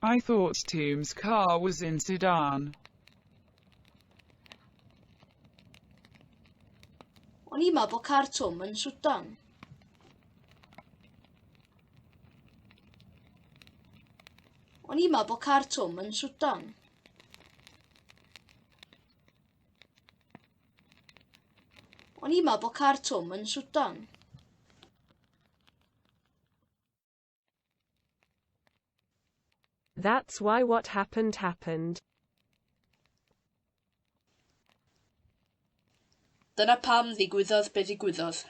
I thought Twm's car was in Sudan. O'n i'n meddwl bod car Twm yn Swdan. O'n i'n meddwl bod car Twm yn Swdan. O'n i'n meddwl bod car Twm yn Swdan. That's why what happened happened. Dyna pam ddigwyddodd be ddigwyddodd.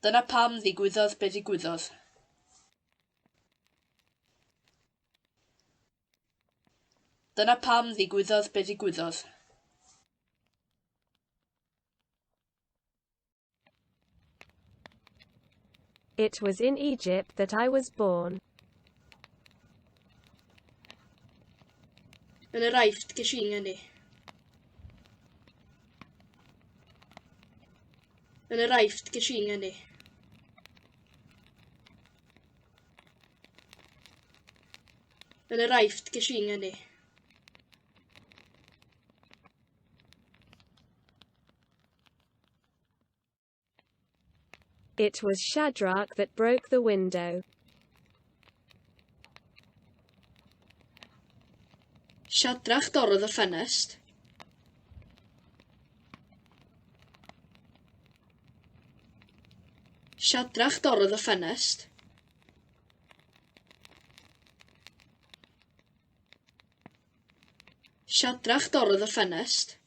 Dyna pam ddigwyddodd be ddigwyddodd. Dyna pam ddigwyddodd be ddigwyddodd. It was in Egypt that I was born. Yn yr Aifft ges i ngeni. Yn yr Aifft ges i ngeni. Yn yr Aifft ges i ngeni. It was Shadrach that broke the window. Shadrach dorrodd y ffenest. Shadrach dorrodd y ffenest. Shadrach dorrodd y ffenest.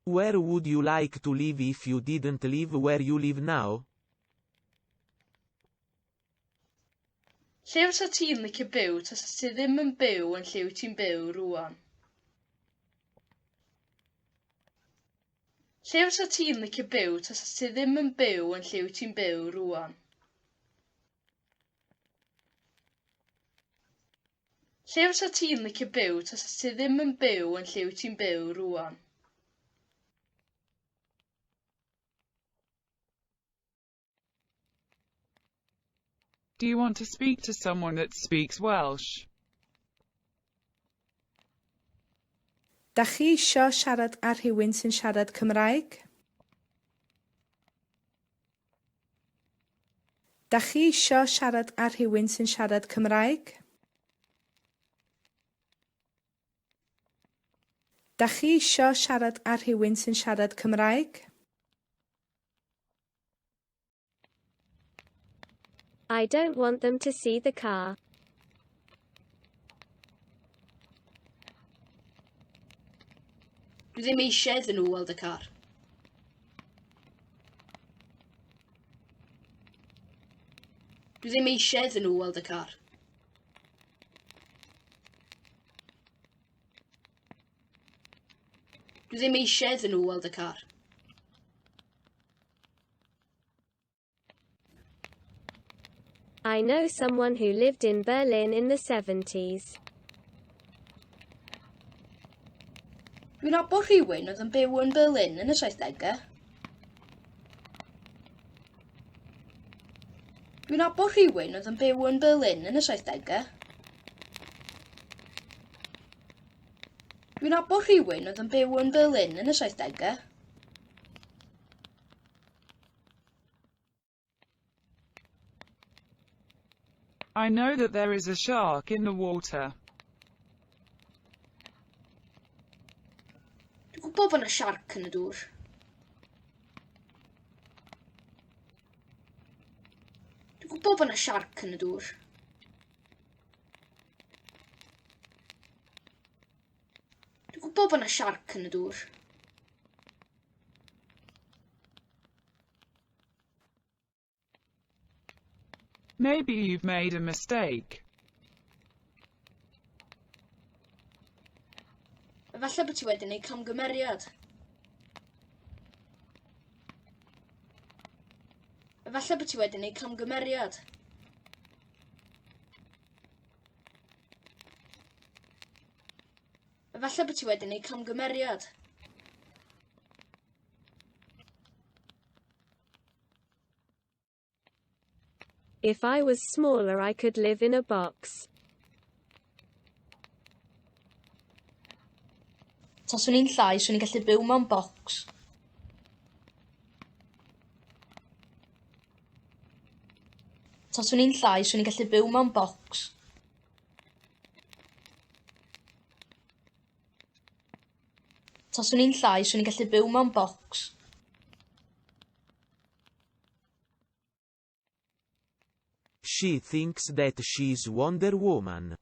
Where would you like to live if you didn't live where you live now? Lle fysa ti'n licio byw tasa ti ddim yn byw yn lle wyt ti'n byw rŵan? Lle fysa ti'n licio byw tasa ti ddim yn byw yn lle wyt ti'n byw rŵan? Lle fysa ti'n licio byw tasa ti ddim yn byw yn lle wyt ti'n byw rŵan? Do you want to speak to someone that speaks Welsh? Da chi isio siarad â rhywun sy'n siarad Cymraeg? Da chi isio siarad â rhywun sy'n siarad Cymraeg? Da chi isio siarad â rhywun sy'n siarad Cymraeg? I don't want them to see the car. Dwi ddim eisiau iddyn nhw weld y car. Dwi ddim eisiau iddyn nhw weld y car. Dwi ddim eisiau iddyn nhw weld y car. I know someone who lived in Berlin in the 70s. Dwi'n nabod rhywun oedd yn byw yn Berlin yn y 70au. Dwi'n nabod rhywun oedd yn byw yn Berlin yn y 70au. Dwi'n nabod rhywun oedd yn byw yn Berlin yn y 70au. I know that there is a shark in the water. Dwi'n gwybod bod yna siarc yn y dŵr. Dwi'n gwybod bod yna siarc yn y dŵr. Dwi'n gwybod bod yna siarc yn y dŵr. Maybe you've made a mistake. Efallai bod ti wedi gwneud camgymeriad. Efallai bod ti wedi gwneud camgymeriad. Efallai bod ti wedi gwneud camgymeriad. If I was smaller I could live in a box. Taswn i'n llai, 'swn i'n gallu byw mewn bocs. Taswn i'n llai, 'swn i'n gallu byw mewn bocs. Taswn i'n llai, 'swn i'n gallu byw mewn bocs. She thinks that she's Wonder Woman.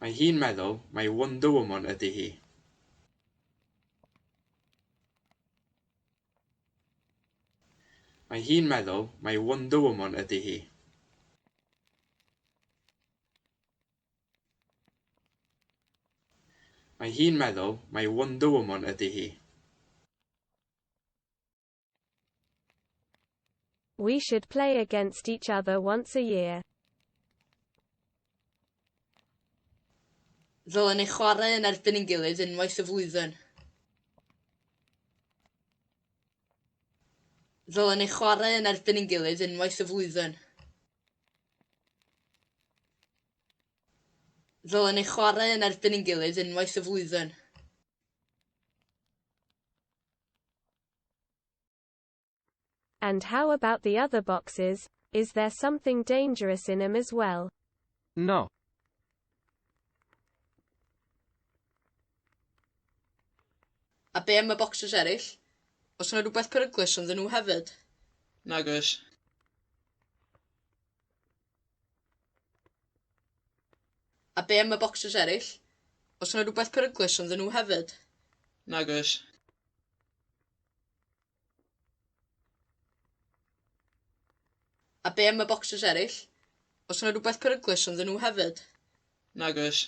Mae hi'n meddwl mai Wonder Woman ydy hi. Mae hi'n meddwl mai Wonder Woman ydy hi. Mae hi'n meddwl mai Wonder Woman ydy hi. We should play against each other once a year. Ddylen ni chwarae yn erbyn ein gilydd unwaith y flwyddyn. Ddylen ni chwarae yn erbyn ein gilydd unwaith y flwyddyn. Ddylen ni chwarae yn erbyn ein gilydd unwaith y flwyddyn. And how about the other boxes? Is there something dangerous in 'em as well? No. A be am y bocsys eraill? Oes yna rhywbeth peryglus ynddyn nhw hefyd? Nag oes. A be am y bocsys eraill? Oes yna rhywbeth peryglus ynddyn nhw hefyd? Nag oes. A be am y bocsys eraill? Oes yna rhywbeth peryglus ynddyn nhw hefyd? Nag oes.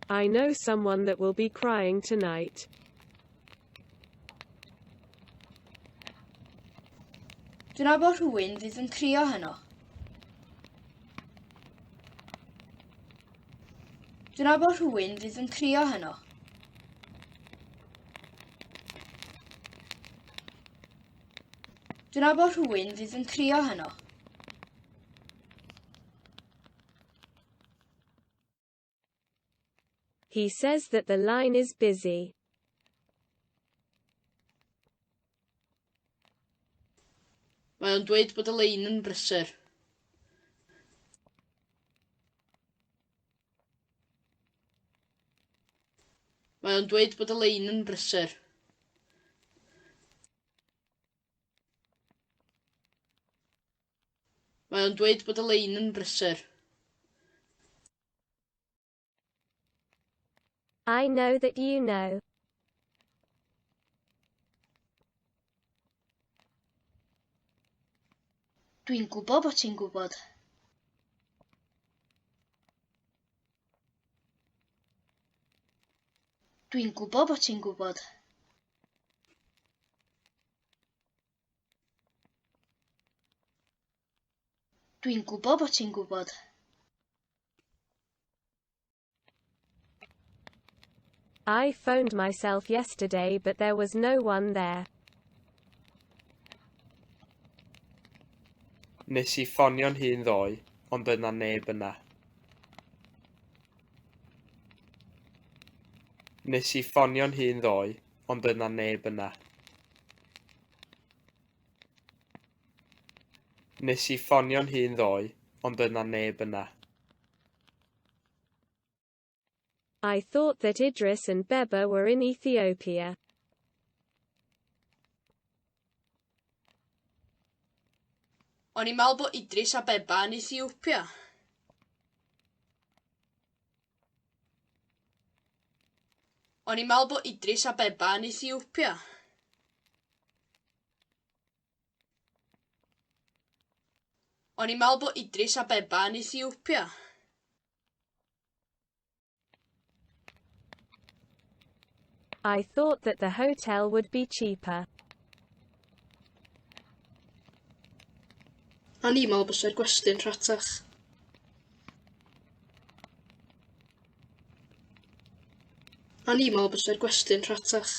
I know someone that will be crying tonight. Dwi'n nabod rhywun fydd yn crio heno. Dwi'n nabod rhywun fydd yn crio heno. Dwi'n nabod rhywun fydd yn crio heno. He says that the line is busy. Mae o'n dweud bod y lein yn brysur. Mae o'n dweud bod y lein yn brysur. Mae o'n dweud bod y lein yn brysur. I know that you know. Dwi'n gwybod bod ti'n gwybod. Dwi'n gwybod bod ti'n gwybod. Dwi'n gwybod bod ti'n gwybod. I phoned myself yesterday but there was no one there. Nes i ffonio'n hun ddoe, ond doedd 'na neb yna. Nes i ffonio'n hun ddoe, ond doedd 'na neb yna. Nes i ffonio'n hun ddoe, ond doedd 'na neb yna. I thought that Idris and Beba were in Ethiopia. O'n i'n meddwl bod Idris a Beba yn Ethiopia. O'n i'n meddwl bod Idris a Beba yn Ethiopia. O'n i'n meddwl bod Idris a Beba yn Ethiopia. I thought that the hotel would be cheaper. O'n i'n meddwl bysa'r gwesty'n rhatach. O'n i'n meddwl bysa'r gwesty'n rhatach.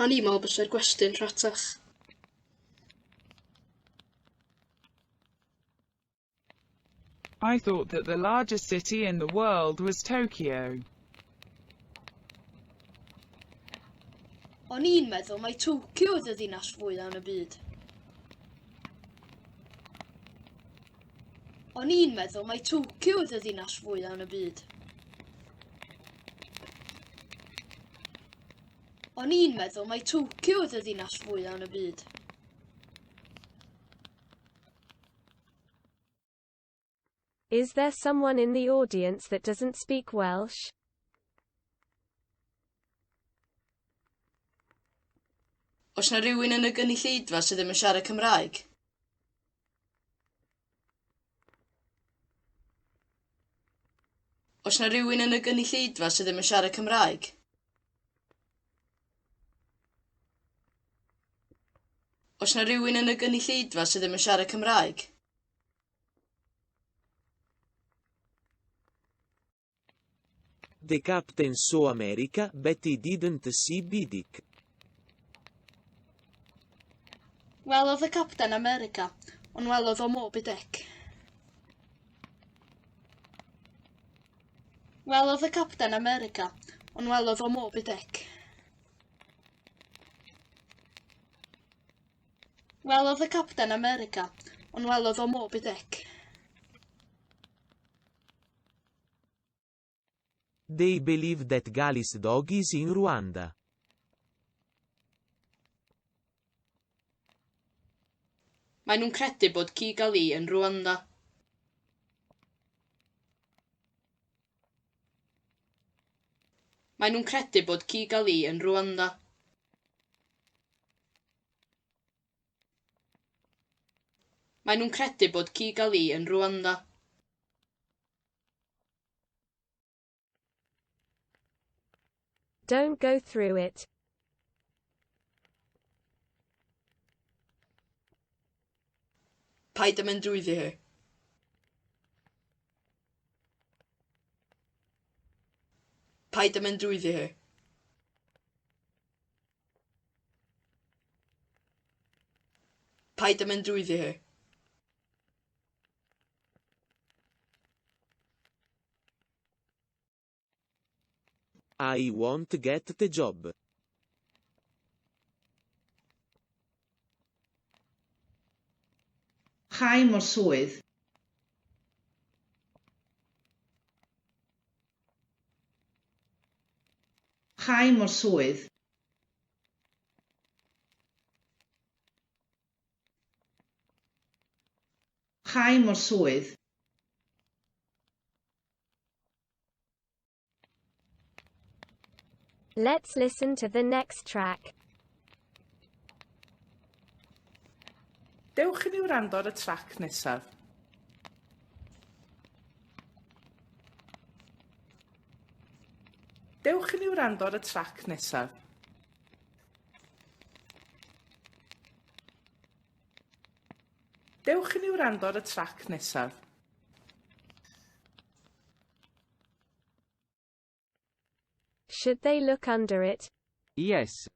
O'n i'n meddwl bysa'r gwesty'n rhatach. I thought that the largest city in the world was Tokyo. O'n i'n meddwl mai Tokyo oedd y ddinas fwyaf yn y byd. O'n i'n meddwl mai Tokyo oedd y ddinas fwyaf yn y byd. O'n i'n meddwl mai Tokyo oedd y ddinas fwyaf yn y byd. Is there someone in the audience that doesn't speak Welsh? Oes 'na rywun yn y gynulleidfa sydd ddim yn siarad Cymraeg? Oes 'na rywun yn y gynulleidfa sydd ddim yn siarad Cymraeg? Oes 'na rywun yn y gynulleidfa sydd ddim yn siarad Cymraeg? The captain saw America, but he didn't see Biddick. Welodd y capten America, ond welodd o Moby Dick. Welodd y capten America, ond welodd o Moby Dick. Welodd y capten America, ond welodd o Moby Dick. They believe that Gali's dog is in Rwanda. Maen nhw'n credu bod Kigali yn Rwanda. Maen nhw'n credu bod Kigali yn Rwanda. Maen nhw'n credu bod Kigali yn Rwanda. Don't go through it. Paid â mynd drwyddi hi. Paid â mynd drwyddi hi. Paid â mynd drwyddi hi. I won't get the job. Cha i mo'r swydd. Cha i mo'r swydd. Cha i mo'r swydd. Let's listen to the next track. Dewch i ni wrando ar y trac nesaf. Dewch i ni wrando ar y trac nesaf. Dewch i ni wrando ar y trac nesaf. Should they look under it? Yes.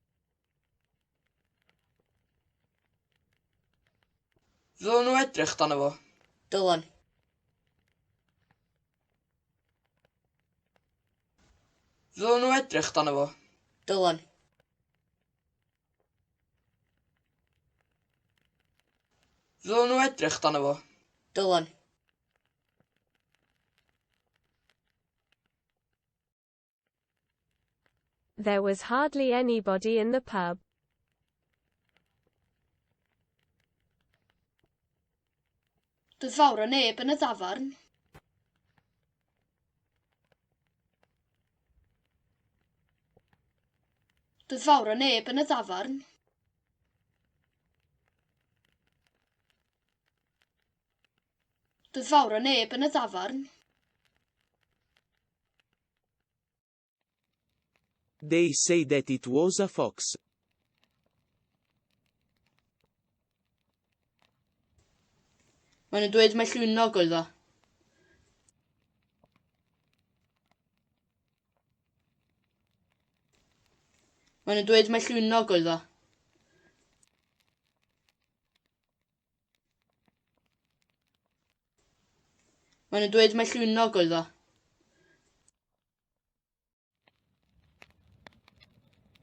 Ddylen nhw edrych dano fo? Dylen. Ddylen nhw edrych dano fo? Dylen. Ddylen nhw edrych dano fo? Dylen. There was hardly anybody in the pub. Doedd fawr o neb yn y dafarn. Doedd fawr o neb yn y dafarn. Doedd fawr o neb yn y dafarn. They say that it was a fox. Maen nhw'n dweud mai llwynog oedd o. Maen nhw'n dweud mai llwynog oedd o. Maen nhw'n dweud mai llwynog oedd o.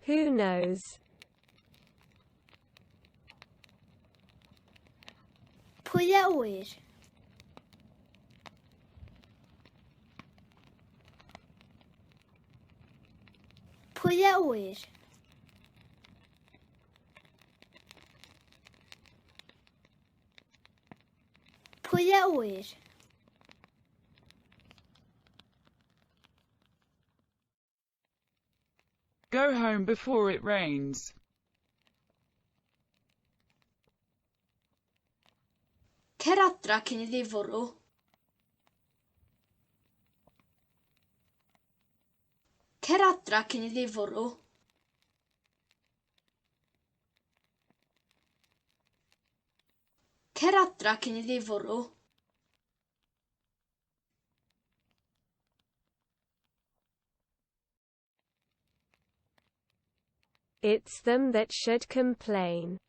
Who knows? Pwy a ŵyr? Pwy a ŵyr? Pwy a ŵyr? Go home before it rains. Cer adra cyn iddi fwrw. Cer adra cyn iddi fwrw. Cer adra cyn iddi fwrw. It's them that should complain.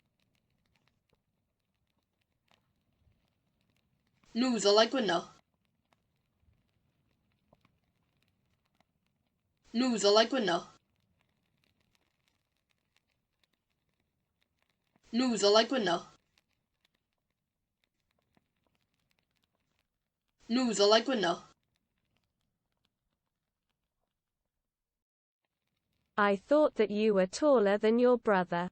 Nhw ddylai gwyno. Nhw ddylai gwyno. Nhw ddylai gwyno. Nhw ddylai gwyno. I thought that you were taller than your brother.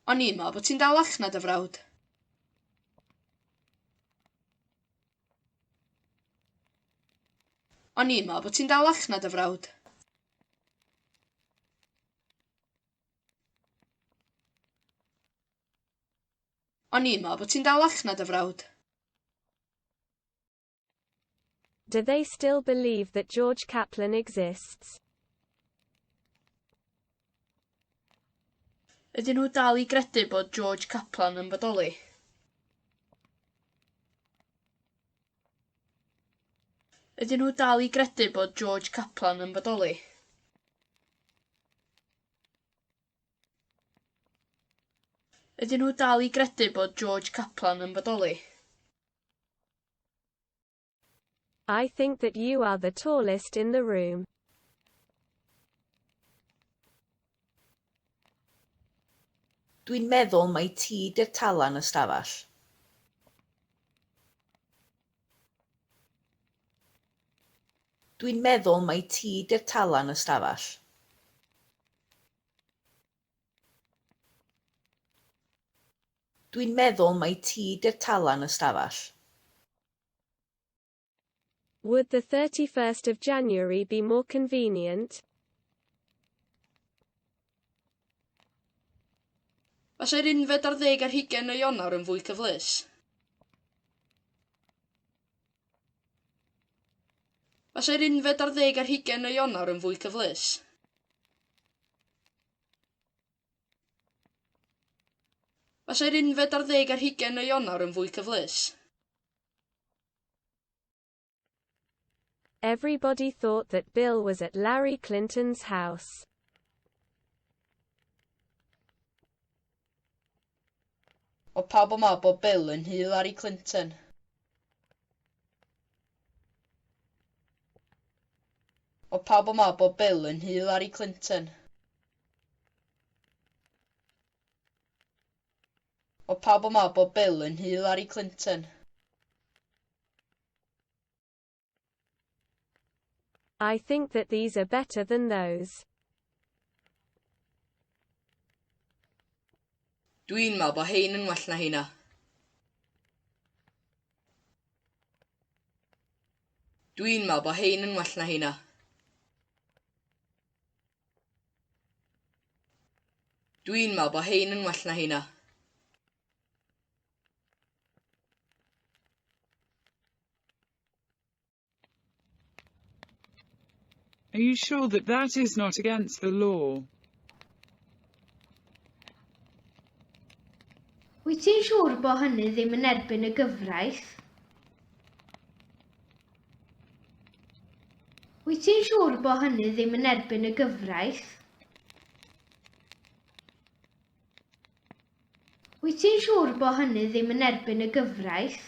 O'n i'n meddwl bod ti'n dalach na dy frawd. O'n i'n meddwl bod ti'n dalach na dy frawd. O'n i'n meddwl bod ti'n dalach na dy frawd. Do they still believe that George Kaplan exists? Ydyn nhw dal i gredu bod George Kaplan yn bodoli? Ydyn nhw dal i gredu bod George Kaplan yn bodoli? Ydyn nhw dal i gredu bod George Kaplan yn bodoli? I think that you are the tallest in the room. Dwi'n meddwl mai ti 'di'r tala'n y stafell. Dwi'n meddwl mai ti 'di'r tala'n y stafell. Dwi'n meddwl mai ti 'di'r tala'n y stafell. Would the 31st of January be more convenient? Fasai'r unfed ar ddeg ar hugain o Ionawr yn fwy cyfleus? Fasai'r unfed ar ddeg ar hugain o Ionawr yn fwy cyfleus? Fasai'r unfed ar ddeg ar hugain o Ionawr yn fwy cyfleus? Everybody thought that Bill was at Larry Clinton's house. Oedd pawb yn meddwl bod Bill yn nhŷ Larry Clinton. Oedd pawb yn meddwl bod Bill yn nhŷ Larry Clinton. Oedd pawb yn meddwl bod Bill yn nhŷ Larry Clinton. I think that these are better than those. Dwi'n meddwl bod hein yn well na heina. Dwi'n meddwl bod hein yn well na heina. Dwi'n meddwl bod hein yn well na heina. Are you sure that that is not against the law? Wyt ti'n siŵr bod hynny ddim yn erbyn y gyfraith? Wyt ti'n siŵr bod hynny ddim yn erbyn y gyfraith? Wyt ti'n siŵr bod hynny ddim yn erbyn y gyfraith?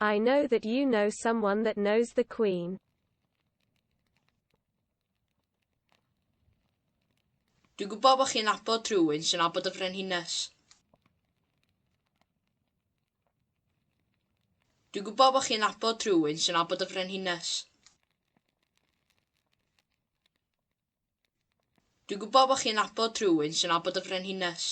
I know that you know someone that knows the Queen. Dwi'n gwybod bod chi'n nabod rhywun sy'n nabod y Frenhines. Dwi'n gwybod bod chi'n nabod rhywun sy'n nabod y Frenhines. Dwi'n gwybod bod chi'n nabod rhywun sy'n nabod y Frenhines.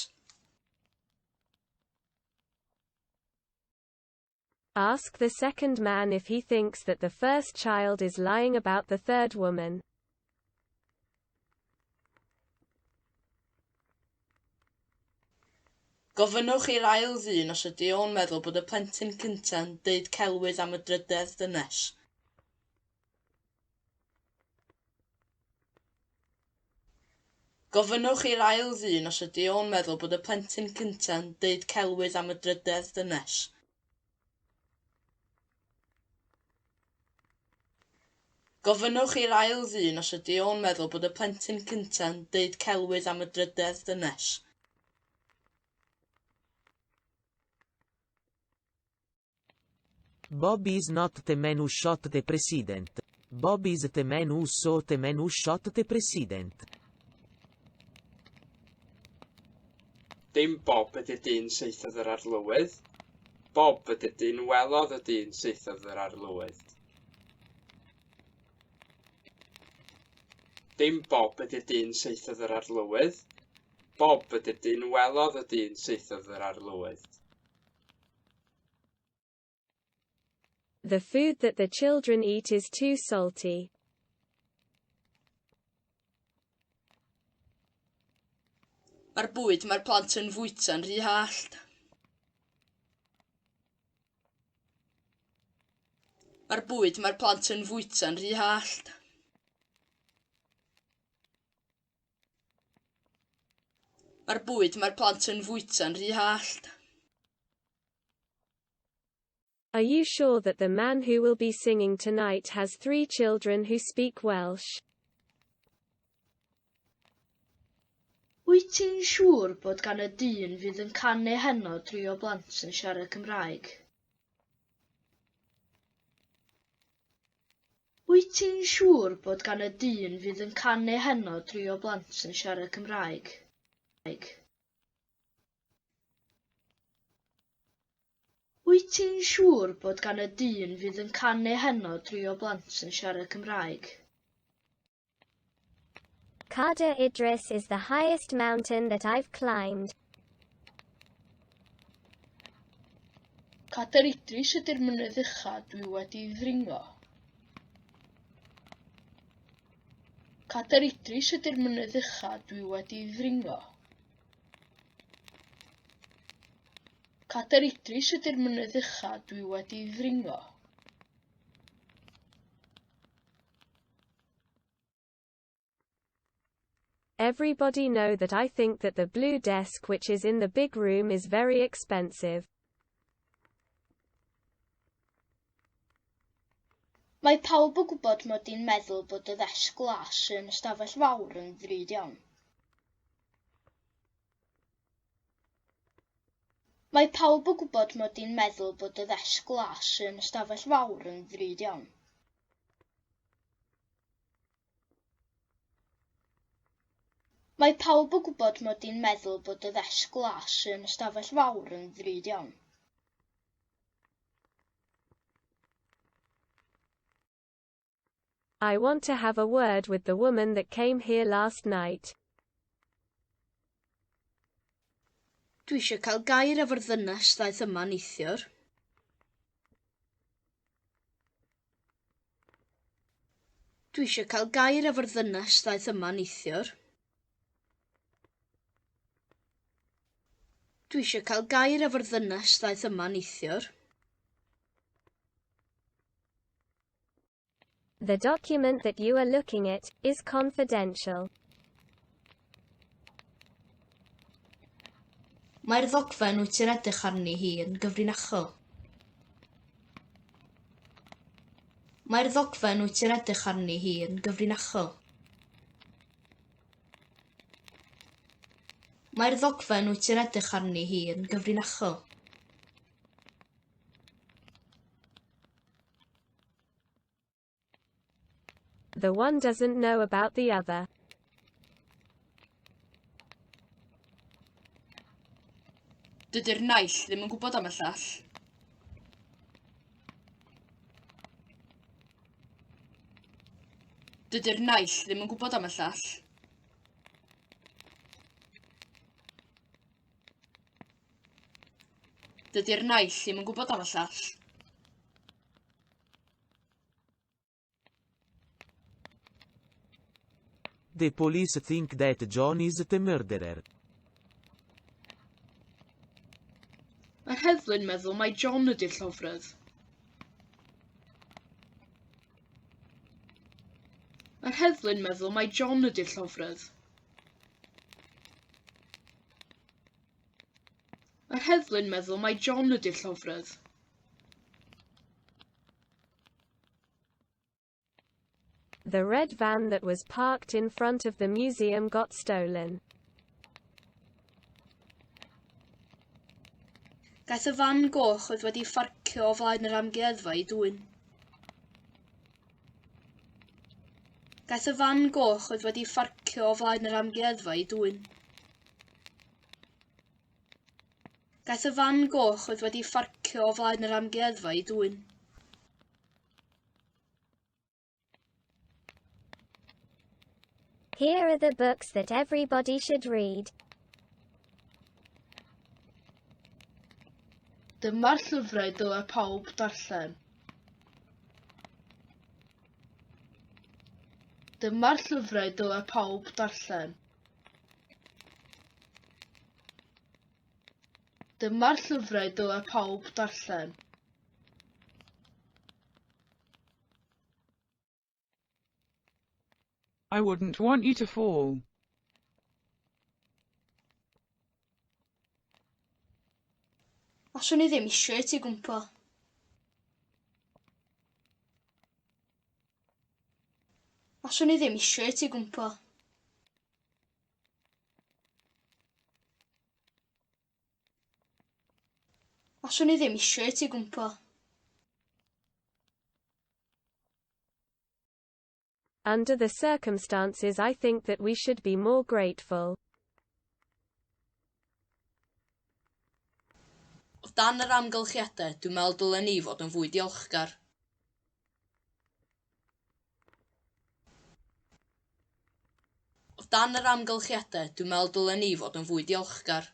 Ask the second man if he thinks that the first child is lying about the third woman. Gofynnwch i'r ail ddyn os ydy o'n meddwl bod y plentyn cynta'n deud celwydd am y drydedd ddynes. Gofynnwch i'r ail ddyn os ydy o'n meddwl bod y plentyn cynta'n deud celwydd am y drydedd ddynes. Gofynnwch i'r ail ddyn os ydy o'n meddwl bod y plentyn cynta'n deud celwydd am y drydedd ddynes. Bob is not the man who shot the president. Bob is the man who saw the man who shot the president. Dim Bob ydy'r dyn saethodd yr arlywydd. Bob ydy'r dyn welodd y dyn saethodd yr arlywydd. Dim Bob ydy'r dyn saethodd yr arlywydd. Bob ydy'r dyn welodd y dyn saethodd yr arlywydd. The food that the children eat is too salty. Mae'r bwyd mae'r plant yn fwyta'n rhy hallt. Mae'r bwyd mae'r plant yn fwyta'n rhy hallt. Mae'r bwyd mae'r plant yn fwyta'n rhy hallt. Are you sure that the man who will be singing tonight has three children who speak Welsh? Wyt ti'n siŵr bod gan y dyn fydd yn canu heno dri o blant sy'n siarad Cymraeg? Wyt ti'n siŵr bod gan y dyn fydd yn canu heno dri o blant sy'n siarad Cymraeg? Wyt ti'n siŵr bod gan y dyn fydd yn canu heno dri o blant sy'n siarad Cymraeg? Cader Idris is the highest mountain that I've climbed. Cader Idris ydy'r mynydd ucha dwi wedi'i ddringo. Cader Idris ydy'r mynydd ucha dwi wedi'i ddringo. Cader Idris ydy'r mynydd ucha dwi wedi'i ddringo. Everybody know that I think that the blue desk which is in the big room is very expensive. Mae pawb yn gwybod mod i'n meddwl bod y ddesg glas yn ystafell fawr yn ddrud iawn. Mae pawb yn gwybod mod i'n meddwl bod y ddesg glas yn ystafell fawr yn ddrud iawn. Mae pawb yn gwybod mod i'n meddwl bod y ddesg glas yn ystafell fawr yn ddrud iawn. I want to have a word with the woman that came here last night. Dwi eisiau cael gair efo'r ddynes ddaeth yma neithiwr. Dwi eisiau cael gair efo'r ddynes ddaeth yma neithiwr. Dwi eisiau cael gair efo'r ddynes ddaeth yma neithiwr. The document that you are looking at is confidential. Mae'r ddogfen wyt ti'n edrych arni hi yn gyfrinachol. Mae'r ddogfen wyt ti'n edrych arni hi yn gyfrinachol. Mae'r ddogfen wyt ti'n edrych arni hi yn gyfrinachol. The one doesn't know about the other. Dydy'r naill ddim yn gwybod am y llall. Dydy'r naill ddim yn gwybod am y llall. Dydy'r naill ddim yn gwybod am y llall. The police think that John is the murderer. Mae'r heddlu'n meddwl mai John ydy'r llofrudd. Mae'r heddlu'n meddwl mai John ydy'r llofrudd. Mae'r heddlu'n meddwl mai John ydy'r llofrudd. The red van that was parked in front of the museum got stolen. Gaeth y fan goch oedd wedi pharcio o flaen yr amgueddfa ei dwyn. Gaeth y fan goch oedd wedi pharcio o flaen yr amgueddfa ei dwyn. Gaeth y fan goch oedd wedi pharcio o flaen yr amgueddfa ei dwyn. Here are the books that everybody should read. Dyma'r llyfrau dylai pawb darllen. Dyma'r llyfrau dylai pawb darllen. Dyma'r llyfrau dylai pawb darllen. I wouldn't want you to fall. Allwn i ddim isio i ti gwmpo. Allwn i ddim isio i ti gwmpo. Allwn i ddim isio i ti gwmpo. Under the circumstances, I think that we should be more grateful. O dan yr amgylchiadau, dwi'n meddwl dylen ni fod yn fwy diolchgar. O dan yr amgylchiadau, dwi'n meddwl dylen ni fod yn fwy diolchgar.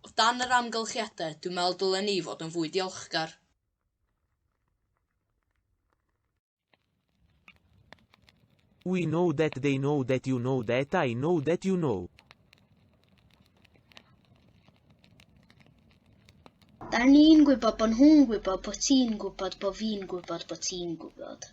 O dan yr amgylchiadau, dwi'n meddwl dylen ni fod yn fwy diolchgar. We know that they know that you know that I know that you know. Da ni'n gwybod bod nhw'n gwybod bod ti'n gwybod bod fi'n gwybod bod ti'n gwybod.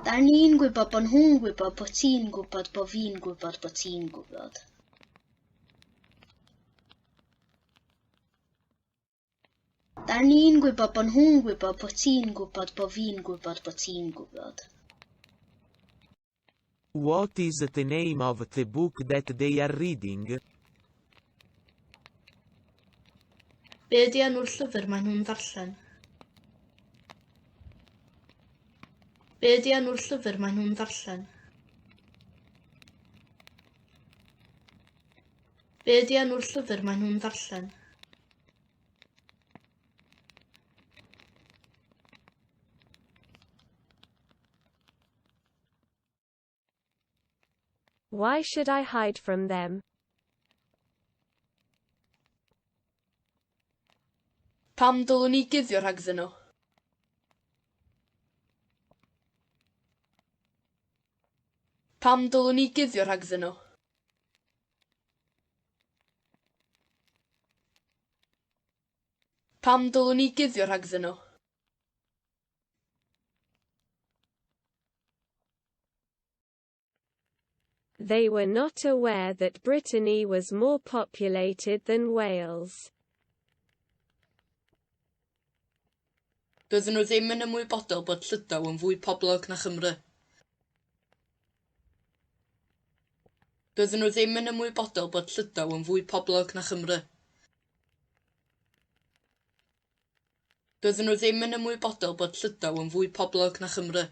Da ni'n gwybod bod nhw'n gwybod bod ti'n gwybod bod fi'n gwybod bod ti'n gwybod. Da ni'n gwybod bod nhw'n gwybod bod ti'n gwybod bod fi'n gwybod bod ti'n gwybod. What is the name of the book that they are reading? Be ydy enw'r llyfr maen nhw'n ddarllen? Be ydy enw'r llyfr maen nhw'n ddarllen? Be ydy enw'r llyfr maen nhw'n ddarllen? Why should I hide from them? Pam dylwn i guddio rhagddyn nhw? Pam dylwn i guddio rhagddyn nhw? Pam dylwn i guddio rhagddyn nhw? They were not aware that Brittany was more populated than Wales. Doedden nhw ddim yn ymwybodol bod Llydaw yn fwy poblog na Chymru. Doedden nhw ddim yn ymwybodol bod Llydaw yn fwy poblog na Chymru. Doedden nhw ddim yn ymwybodol bod Llydaw yn fwy poblog na Chymru.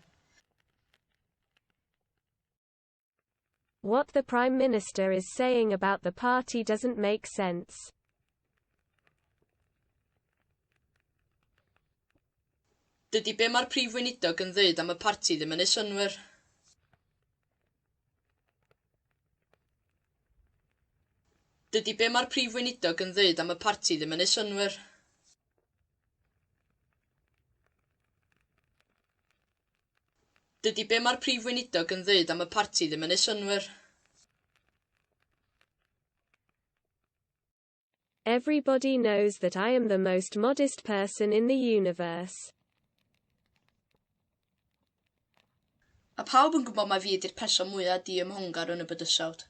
What the Prime Minister is saying about the party doesn't make sense. Dydy be mae'r Prif Weinidog yn ddeud am y parti ddim yn neud synnwyr. Dydy be mae'r Prif Weinidog yn ddeud am y parti ddim yn neud synnwyr. Dydy be mae'r Prif Weinidog yn ddeud am y parti ddim yn neud synnwyr. Everybody knows that I am the most modest person in the universe. Mae pawb yn gwybod mai fi ydy'r person mwyaf diymhongar yn y bydysawd.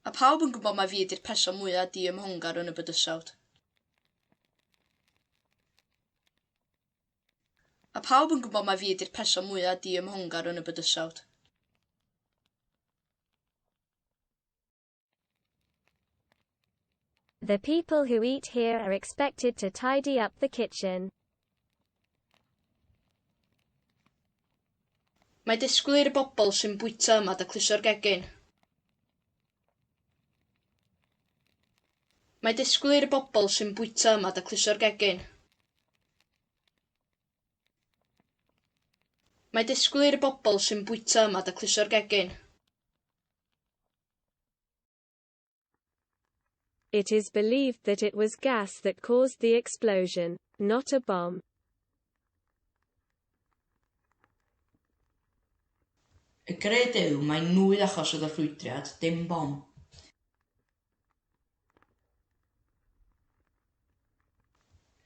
Mae pawb yn gwybod mai fi ydy'r person mwyaf diymhongar yn y bydysawd. Mae pawb yn gwybod mai fi ydy'r person mwyaf diymhongar yn y bydysawd. The people who eat here are expected to tidy up the kitchen. Mae disgwyl i'r bobl sy'n bwyta yma dacluso'r gegin. Mae disgwyl i'r bobl sy'n bwyta yma dacluso'r gegin. Mae disgwyl i'r bobl sy'n bwyta yma dacluso'r gegin. It is believed that it was gas that caused the explosion, not a bomb. Y gred yw mai nwy achosodd y ffrwydriad, dim bom.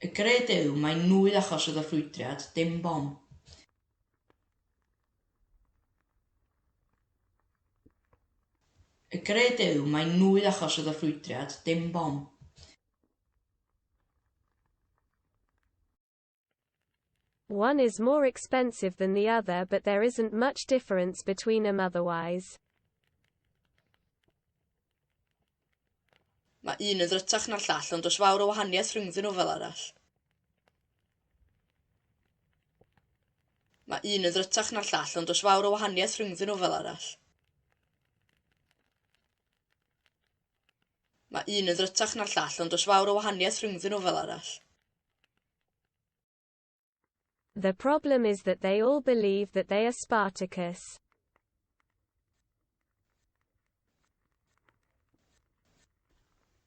Y gred yw mai nwy achosodd y ffrwydriad, dim bom. Y gred yw mai nwy achosodd y ffrwydriad, dim bom. One is more expensive than the other but there isn't much difference between 'em otherwise. Mae un yn ddrytach na'r llall ond does fawr o wahaniaeth rhyngddyn nhw fel arall. Mae un yn ddrytach na'r llall ond does fawr o wahaniaeth rhyngddyn nhw fel arall. Mae un yn ddrytach na'r llall ond does fawr o wahaniaeth rhyngddyn nhw fel arall. The problem is that they all believe that they are Spartacus.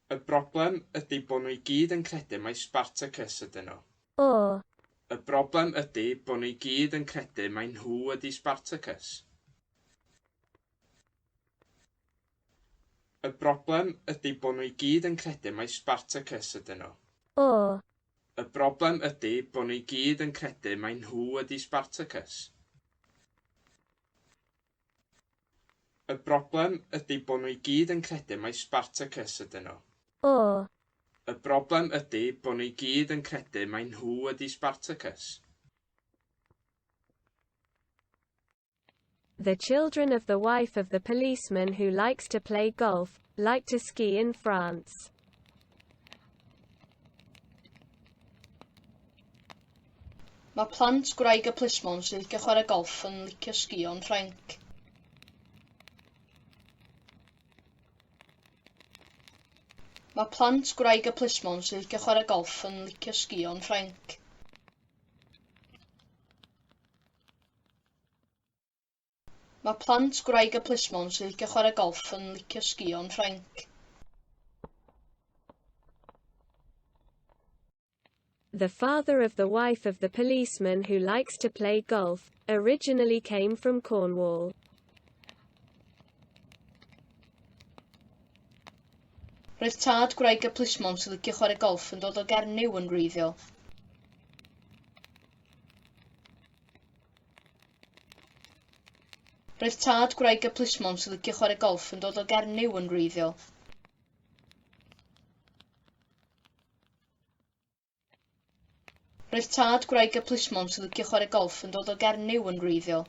Y broblem ydy bo' nhw i gyd yn credu mai Spartacus ydyn nhw. Or. Y broblem ydy bo' nhw i gyd yn credu mai nhw ydy Spartacus. Y broblem ydy bo' nhw i gyd yn credu mai Spartacus ydyn nhw. Or. Y broblem ydy bo' nhw i gyd yn credu mai nhw ydy Spartacus. Y broblem ydy bo' nhw i gyd yn credu mai Spartacus ydyn nhw. Or. Y broblem ydy bo' nhw i gyd yn credu mai nhw ydy Spartacus. The children of the wife of the policeman who likes to play golf, like to ski in France. Mae plant gwraig y plismon sy'n licio chwarae golff yn licio sgïo yn Ffrainc. Mae plant gwraig y plismon sy'n licio chwarae golff yn licio sgïo yn Ffrainc. Mae plant gwraig y plismon sy'n licio chwarae golff yn licio sgïo yn Ffrainc. The father of the wife of the policeman who likes to play golf, originally came from Cornwall. Roedd tad gwraig y plismon sy'n licio chwarae golff yn dod o Gernyw yn wreiddiol. Roedd tad gwraig y plismon sy'n licio chwarae golff yn dod o Gernyw yn wreiddiol. Roedd tad gwraig y plismon sy'n licio chwarae golff yn dod o Gernyw yn wreiddiol.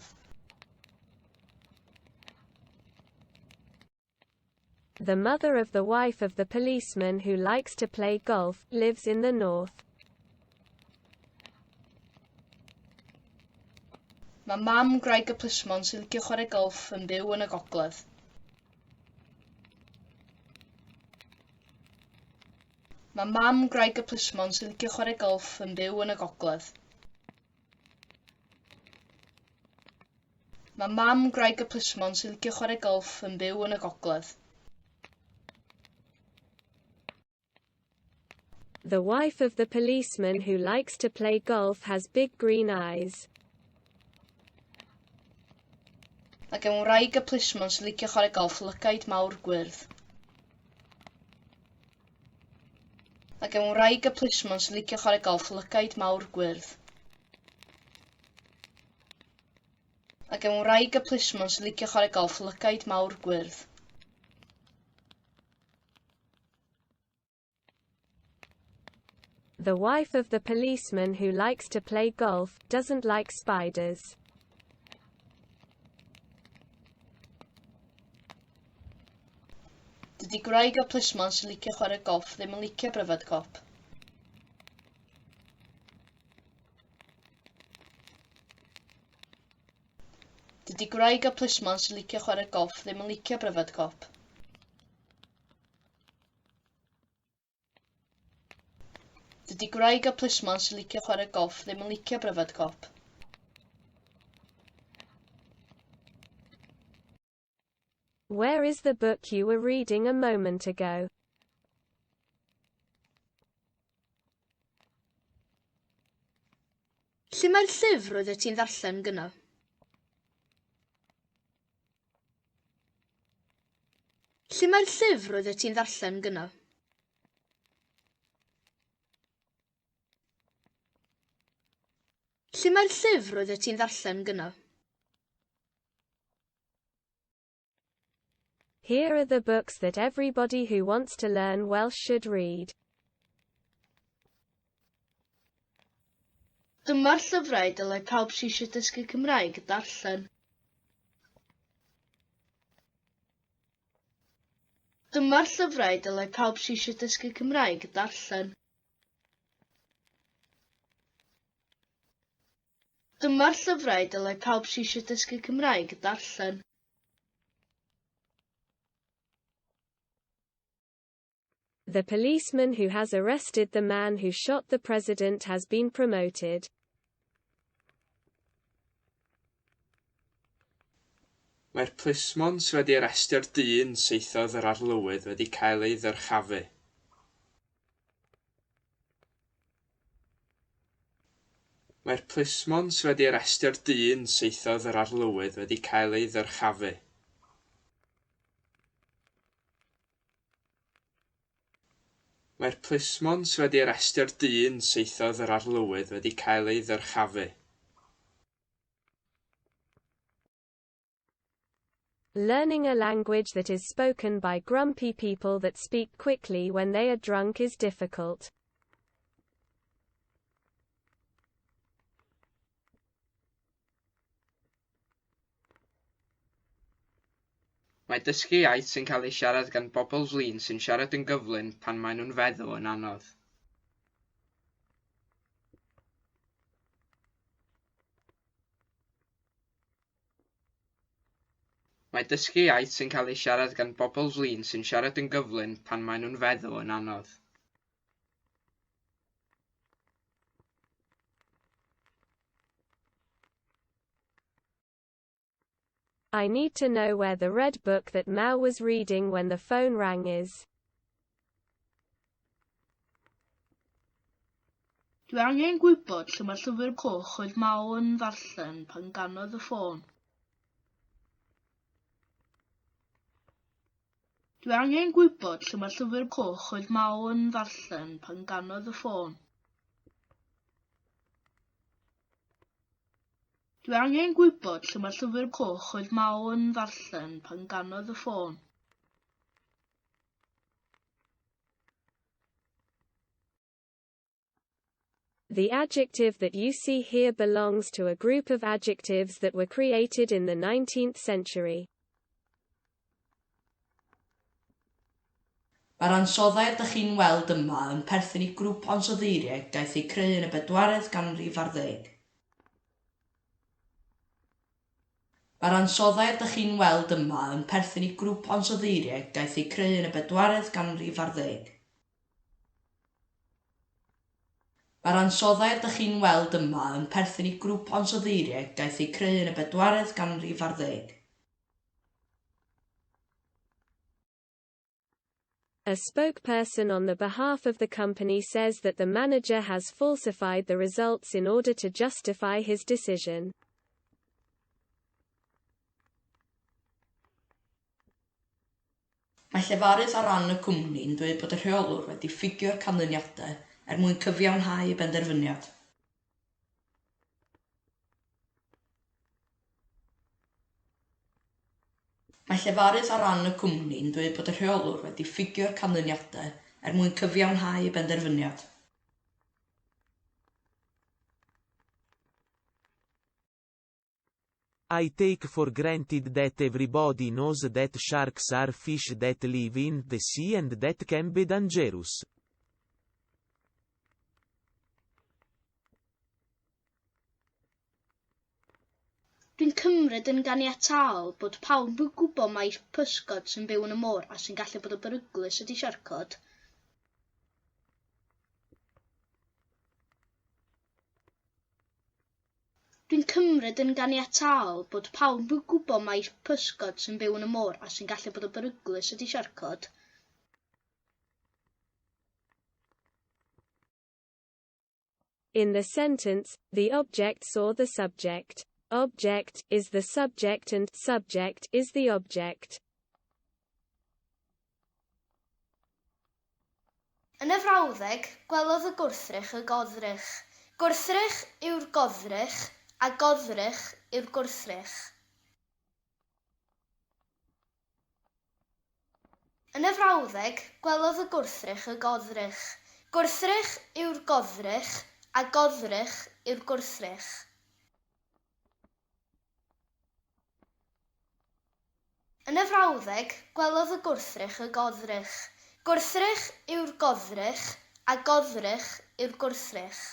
The mother of the wife of the policeman who likes to play golf, lives in the north. Mae mam gwraig y plismon sy'n licio chwarae golff yn byw yn y gogledd. Mae mam gwraig y plismon sy'n licio chwarae golff yn byw yn y gogledd. Mae mam gwraig y plismon sy'n licio chwarae golff yn byw yn y gogledd. The wife of the policeman who likes to play golf has big green eyes. Mae gen wraig y plismon sy'n licio chwarae golff lygaid mawr gwyrdd. Mae gen wraig y plismon sy'n licio chwarae golff lygaid mawr gwyrdd. Mae gen wraig y plismon sy'n licio chwarae golff lygaid mawr gwyrdd. The wife of the policeman who likes to play golf, doesn't like spiders. Dydy gwraig y plismon sy'n licio chwarae golff ddim yn licio bryfed cop. Dydy gwraig y plismon sy'n licio chwarae golff ddim yn licio bryfed cop. Dydy gwraig y plismon sy'n licio chwarae golff ddim yn licio bryfed cop. Where is the book you were reading a moment ago? Lle mae'r llyfr oeddet ti'n ddarllen gynna? Lle mae'r llyfr oeddet ti'n ddarllen gynna? Lle mae'r llyfr oeddet ti'n ddarllen gynna? Here are the books that everybody who wants to learn Welsh should read. Dyma'r llyfrau dylai pawb sy eisiau dysgu Cymraeg darllen. Dyma'r llyfrau dylai pawb sy eisiau dysgu Cymraeg darllen. Dyma'r llyfrau dylai pawb sy eisiau dysgu Cymraeg darllen. The policeman who has arrested the man who shot the president has been promoted. Mae'r plismon sydd wedi arestio'r dyn saethodd yr arlywydd wedi cael ei ddyrchafu. Mae'r plismon sydd wedi arestio'r dyn saethodd yr arlywydd wedi cael ei ddyrchafu. Mae'r plismon sydd wedi arestio'r dyn saethodd yr arlywydd wedi cael ei ddyrchafu. Learning a language that is spoken by grumpy people that speak quickly when they are drunk is difficult. Mae dysgu iaith sy'n cael ei siarad gan bobl flin sy'n siarad yn gyflym pan maen nhw'n feddw yn anodd. Mae dysgu iaith sy'n cael ei siarad gan bobl flin sy'n siarad yn gyflym pan maen nhw'n feddw yn anodd. I need to know where the red book that Mao was reading when the phone rang is. Dwi angen gwybod lle mae'r llyfr coch oedd Mao yn ddarllen pan ganodd y ffôn. Dwi angen gwybod lle mae'r llyfr coch oedd Mao yn ddarllen pan ganodd y ffôn. Dwi angen gwybod lle mae'r llyfr coch oedd Mao yn ddarllen pan ganodd y ffôn. The adjective that you see here belongs to a group of adjectives that were created in the 19th century. Mae'r ansoddair dych chi'n weld yma yn perthyn i grŵp ansoddeiriau gaeth eu creu yn y bedwaredd ganrif ar ddeg. Mae'r ansoddair dych chi'n weld yma yn perthyn i grŵp ansoddeiriau gaeth eu creu yn y bedwaredd ganrif ar ddeg. Mae'r ansoddair dych chi'n weld yma yn perthyn i grŵp ansoddeiriau gaeth eu creu yn y bedwaredd ganrif ar ddeg. A spokesperson on the behalf of the company says that the manager has falsified the results in order to justify his decision. Mae llefarydd ar ran y cwmni'n dweud bod y rheolwr wedi ffugio'r canlyniadau er mwyn cyfiawnhau ei benderfyniad. Mae llefarydd ar ran y cwmni'n dweud bod y rheolwr wedi ffugio'r canlyniadau er mwyn cyfiawnhau ei benderfyniad. I take for granted that everybody knows that sharks are fish that live in the sea and that can be dangerous. Dwi'n cymryd yn ganiataol bod pawb yn gwybod mai pysgod sy'n byw yn y môr a sy'n gallu bod yn beryglus ydy siarcod. Dwi'n cymryd yn ganiataol bod pawb yn gwybod mai pysgod sy'n byw yn y môr a sy'n gallu bod yn beryglus ydy siarcod. In the sentence, the object saw the subject. Object is the subject and subject is the object. Yn y frawddeg, gwelodd y gwrthrych y goddrych. Gwrthrych yw'r goddrych, a goddrych yw'r gwrthrych. Yn y frawddeg, gwelodd y gwrthrych y goddrych. Gwrthrych yw'r goddrych, a goddrych yw'r gwrthrych. Yn y frawddeg, gwelodd y gwrthrych y goddrych. Gwrthrych yw'r goddrych, a goddrych yw'r gwrthrych.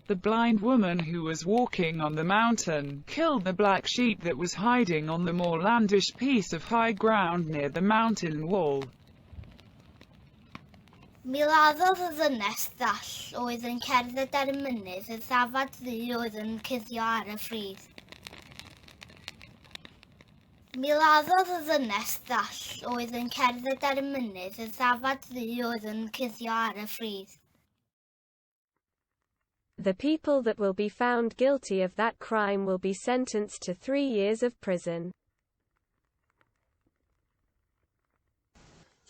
The blind woman who was walking on the mountain killed the black sheep that was hiding on the moorlandish piece of high ground near the mountain wall. Mi laddodd y ddynes ddall oedd yn cerdded ar y mynydd y ddafad ddu oedd yn cuddio ar y ffridd. Mi laddodd y ddynes ddall oedd yn cerdded ar y mynydd y ddafad ddu oedd yn cuddio ar y ffridd. The people that will be found guilty of that crime will be sentenced to 3 years of prison.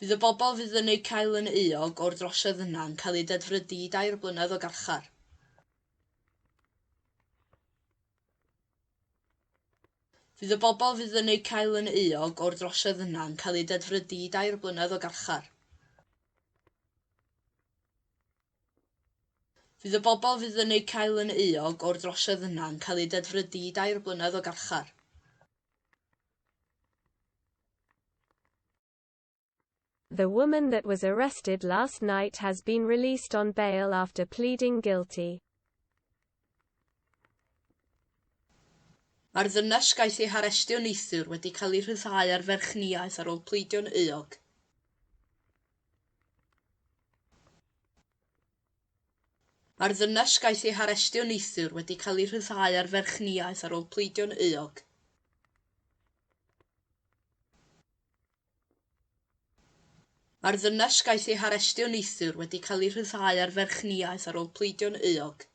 Fydd y bobl fydd yn eu cael yn euog o'r drosedd yna yn cael eu dedfrydu i 3 blynedd o garchar. Fydd y bobl fydd yn eu cael yn euog o'r drosedd yna yn cael eu dedfrydu i 3 blynedd o garchar. Fydd y bobl fydd yn eu cael yn euog o'r drosedd yna yn cael eu dedfrydu i 3 blynedd o garchar. The woman that was arrested last night has been released on bail after pleading guilty. Mae'r ddynes gaeth ei harestio neithiwr wedi cael ei rhyddhau ar ferchniaeth ar ôl pleidio'n euog. Mae'r ddynes gaeth ei harestio neithiwr wedi cael ei rhyddhau ar ferchniaeth ar ôl pleidio'n euog. Mae'r ddynes gaeth ei harestio neithiwr wedi cael ei rhyddhau ar ferchniaeth ar ôl pleidio'n euog.